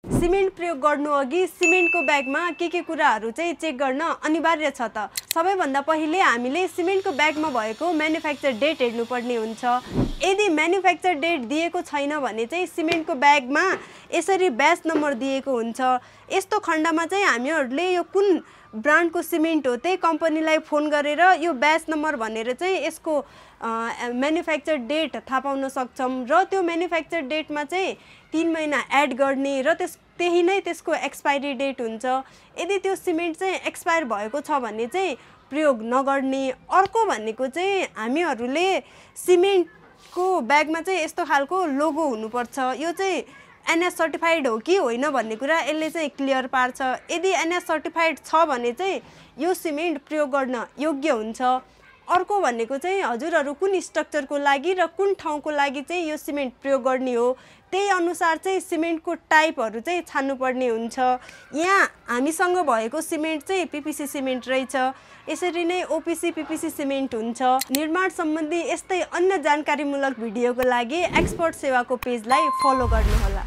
Cement प्रयोग गर्नु अघि सिमेन्टको ब्यागमा के कुराहरू चाहिँ चेक गर्न अनिवार्य छ त। सबैभन्दा पहिले हामीले सिमेन्टको ब्यागमा भएको म्यानुफ्याक्चर डेट हेर्नुपर्ने हुन्छ। यदि म्यानुफ्याक्चर डेट दिएको छैन भने चाहिँ सिमेन्टको ब्यागमा यसरी ब्याच नम्बर दिएको हुन्छ। यस्तो खण्डमा चाहिँ हामीहरूले यो कुन ब्रान्डको सिमेन्ट हो त्यही कम्पनीलाई फोन गरेर यो ब्याच नम्बर भनेर चाहिँ यसको म्यानुफ्याक्चर डेट थाहा पाउन सक्छौँ र त्यो म्यानुफ्याक्चर डेटमा चाहिँ 3 महिना एड गर्ने र त्यही नै त्यसको एक्सपायरी डेट हुन्छ। यदि त्यो सिमेन्ट चाहिँ एक्सपायर भएको छ भने चाहिँ प्रयोग नगर्ने। अर्को भनेको चाहिँ हामीहरूले सिमेन्टको ब्यागमा चाहिँ यस्तो खालको लोगो हुनुपर्छ। यो चाहिँ एनएस सर्टिफाइड हो कि होइन भन्ने कुरा यसले चाहिँ क्लियर पार्छ। यदि एनएस सर्टिफाइड छ भने चाहिँ यो सिमेन्ट प्रयोग गर्न योग्य हुन्छ। अर्को भनेको चाहिँ हजुरहरू कुन स्ट्रक्चरको लागि र कुन ठाउँको लागि चाहिँ यो सिमेन्ट प्रयोग गर्ने हो त्यही अनुसार चाहिँ सिमेन्टको टाइपहरू चाहिँ छान्नुपर्ने हुन्छ। यहाँ हामीसँग भएको सिमेन्ट चाहिँ पिपिसी सिमेन्ट रहेछ। यसरी नै ओपिसी पिपिसी सिमेन्ट हुन्छ। निर्माण सम्बन्धी यस्तै अन्य जानकारीमूलक भिडियोको लागि एक्सपर्ट सेवाको पेजलाई फलो गर्नुहोला।